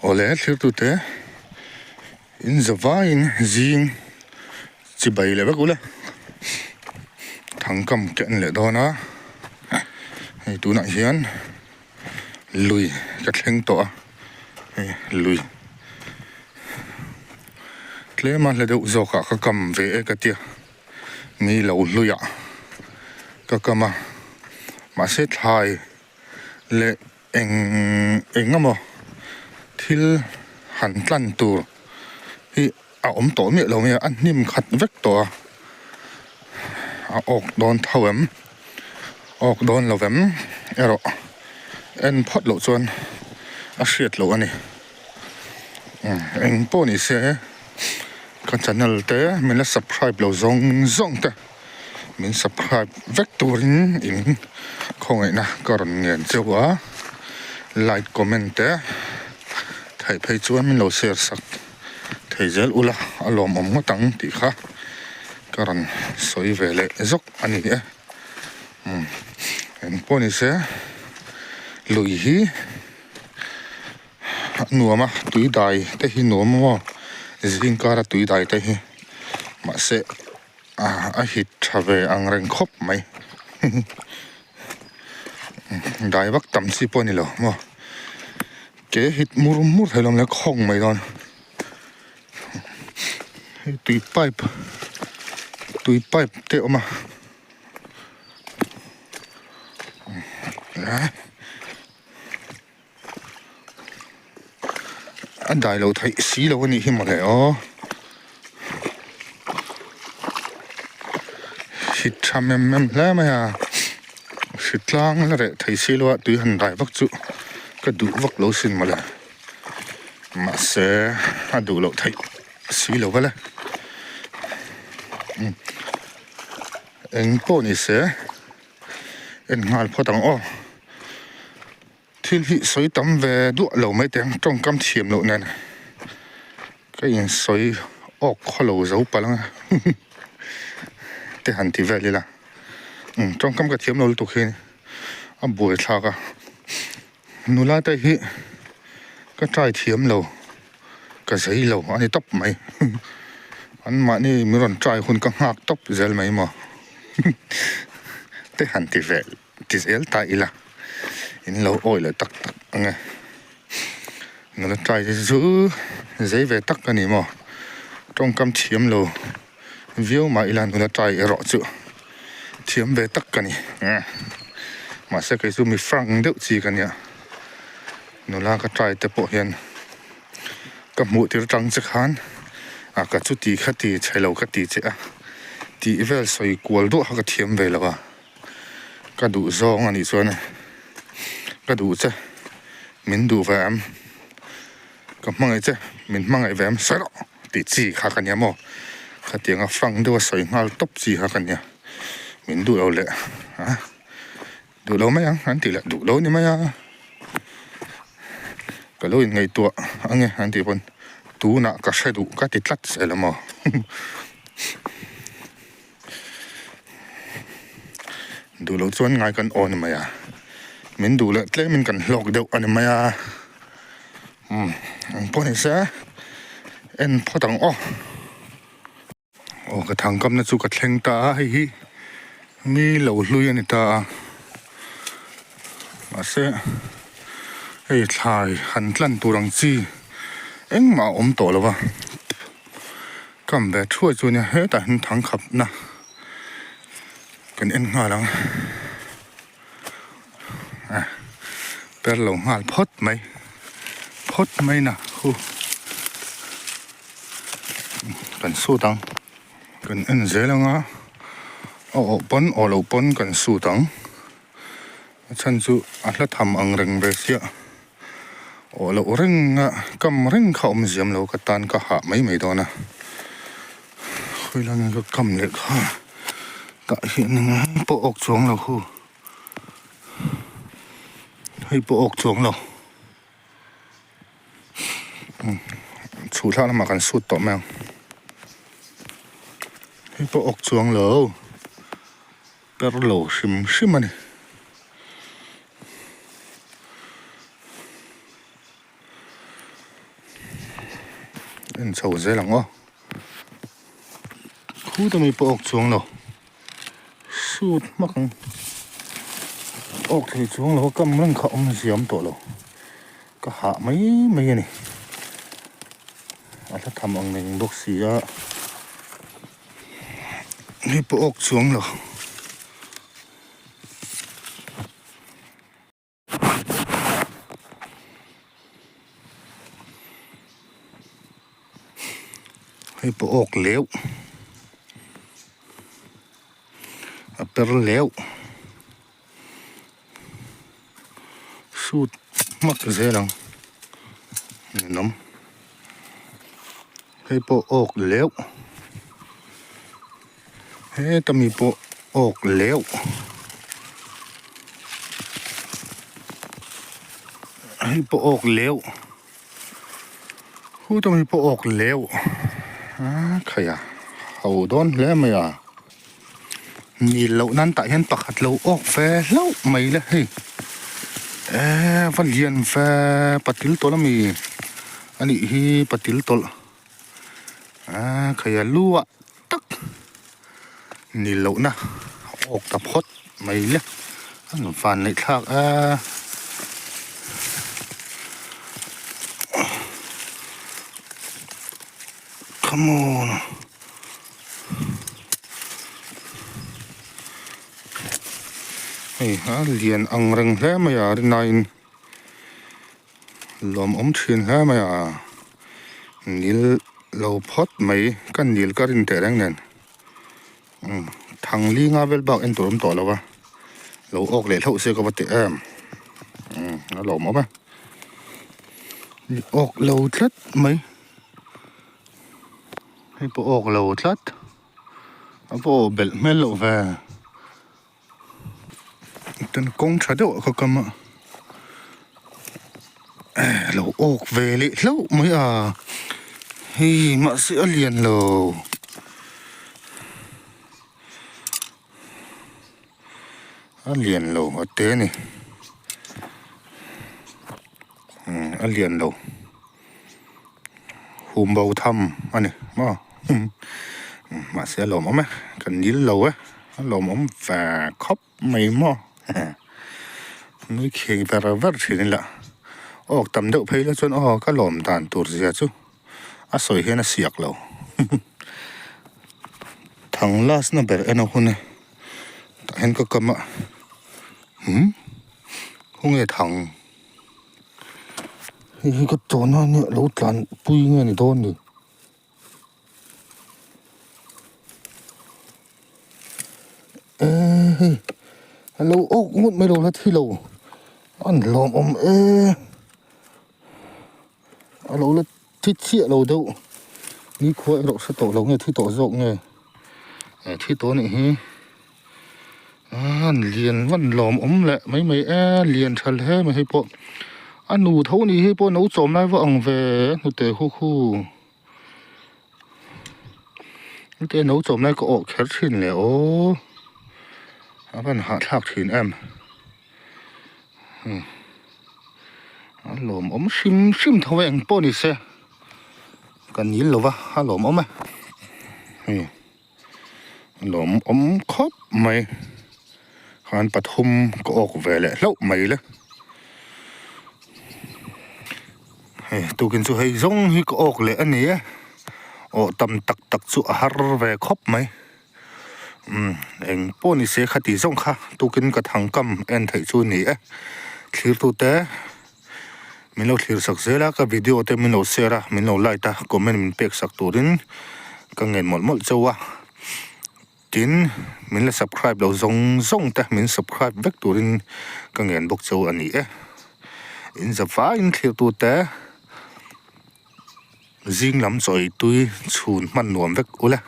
Awle thlir tute in zavaiin zing chibai leh vek ula thangkam te an leh dawn a hei tunah hian lui ka thleng tawh a hei lui tlem a hla deuh zawk ah ka kam ve e ka tia ni lo hluiah ka kam a mahse thlai leh. Eng eng emaw thil han tlan tur hi a awm tawh miah lo mai a, a hnim khat vek tawh a, a awk dawn tho em awk dawn lo vem erawh en phawt loh chuan a hriat loh a ni. Eng pawh ni se ka channel te min la subscribe lo zawng zawng te. Min subscribe vek turin in khawngaihna ka rawn ngen cheu a, like comment te theih phei chuan min lo share sak thei zel ula a lawmawm ngawt ang tih kha ka rawn sawi ve leh zawk a ni e. Umm engpawh ni se lui hi a nuam a tui dai te hi nuam maw zingkara tui dai te hi mahse. A hit tha ve ang reng khawp mai dai vak tam chi pawh a ni lo maw ke hit mur mur thei lo le khawng mai dawn hei tui pipe tui pipe te a awm a. A dai lo theih si lo a nih hi mawle aw. Hit tha mem mem hle mai a, hri tlang la reh thei si lo a tui han dai vak chu ka duh vak lo sin mawle. Mahse a duh loh theih si lo va le. Eng pawh ni se en nghal phawt ang aw. Thil hi sawi tam ve duah lo mai teh ang tawngkam thiam loh nen ka insawi awk khaw lo zo palh ang a te han ti vel ila umm tawngkam ka thiam lo lutuk hi a buai thlak a nula te hi ka try thiam lo ka zei lo a ni tawp mai an mahni min rawn try hun ka nghak tawp zel mai maw te han ti vel. Ti zel ta ila in lo awi leh tak tak ang e. Nula tlai te chu zei ve tak a ni maw? Tawngkam thiam lo viau mah ila nula tlai erawh chu thiam ve tak ka ni. Mahse kei chu mi frank deuh chi ka nia. Nula ka tlai te pawh hian ka hmuh tir tang che khan a ka chuti khati chhe lo ka ti che a tih vel sawi kual duah kha ka thiam ve lo a. Ka duh zawng a nih chuan ka duh che min duh ve em ka hmangaih che min hmangaih ve em sawi rawh tih chi kha ka nia maw khatianga frank deuha sawi nghal tawp chi kha ka nia min duh lo leh a duh lo mai ang an tih leh duh lo ni mai a ka lo inngaihtuah ange an tih pawn tunah ka hre duh ka ti tlat zel a maw. Duh loh chuan ngai kan aw a ni mai a, min duh leh tlemin kan hlawk deuh a ni mai a, umm eng pawh ni se en phawt ang aw. Aw ka thangkamna chu ka thleng ta a, hei hi mi lo hlui a ni ta a, mahse hei thlai han tlan tur ang chi engmah a awm tawh lo va. Kam ve thuai chu nia hetah hian thangkhapna kan en nghal ang a per lo nghal phawt mai phawt mai na hu kan sut ang kan en zel ang a a awh pawn awh loh pawn kan sut ang a chhan chu a hla tham ang reng ve chiah. Aw loh reng a kam reng kha awm ziam lo ka tan ka hah mai mai dawn a khawilai nge ka kam leh kha tah hian eng pawh awk chuang lo hu hei pawh awk chuang lo chhuh thlak lamah kan sut tawh mai ang hei pawh awk chuang lo. Per lo hrim hrim a ni. En chho zel ang aw. Khuta mi pawh awk chuang lo. Shoot hmak ang. Awk thei chuang lo a kam reng kha awm ziam tawh lo. Ka hah mai mai a ni. A hla tham ang reng bawk si a. Hei pawh awk chuang lo. Hei pawh awk leuh a per leuh shoot hmak zel ang ninawm hei pawh awk leuh heta mi pawh awk leuh hei pawh awk leuh. Hu tawng hi pawh awk leuh a khaih a ho dawn hle mai a nil loh nan tah hian pakhat lo awk ve hlauh mai le hei eee va lian ve patil tawlh ami a nih hi patil tawlh a khaih a lu ah tak nil loh na awk ta phawt mai le a nuam fan neih thlak a. Come on. Hei a lian ang reng hle mai a rinaiin lawmawm thin hle mai a nil lo phawt mai ka nil ka rin teh reng nen. Umm thang li nga vel bak en tur awm tawh lo a lo awk leh hlauh se ka va ti em umm a lawmawm e awk lo tlat mai hei pawh awk lo tlat a va awh belh hmel loh ve chuan kawng tha deuh ah ka kam a eh lo awk ve leh hlauh mai a hei mahse a lian lo a lian lo a te a ni umm a lian lo hum bo tham a ni maw mahse a lawmawm e kan nil lo e a lawmawm ve khawp mai maw nui kheng ver ver thin ila awk tam deuh phei la chuan aw ka lawm dan tur zia chu a sawi hian a siak lo thang last na ber en a hun e tah hian ka kam a umm khawnge thang. Hei hi ka tawn a nia lo tlan pui nge ni dawn ni. Eee hei a lo awk ngawt mai lo la thi lo an lawmawm e a lo la thi chiah lo deuh nikhua erawh hre tawh lo nge thi tawh zawk nge thi tawh a nih hi. An lian van lawm awm leh mai mai e lian tha hle mai hei pawh a nu tho ni hei pawh no chawm lai vak ang ve hnute hu khu hnute no chawm lai ka awh kher thin leh aw a van hahthlak thin em a lawm awm hrim hrim tho e engpawh ni se ka nil lova a lawm awm e hei. Lawm awm khawp mai khan pathum ka awk ve leh hlauh mai le hei tukin chu hei zawng hi ka awk leh a ni e aw tam tak tak chu a har ve khawp mai umm eng pawh ni se khati zawng kha tukin ka thangkam en theih chu a ni e thlir tute min lo thlir sak zel a ka video te min lo share a min lo like a comment min pek sak turin ka ngen mawlh mawlh chauh a tin min la subscribe lo zawng zawng te min subscribe vek turin ka ngen bawk chauh a ni e in za vaiin thlir tute zing lam chawi tui chhun hman nuam vek ula.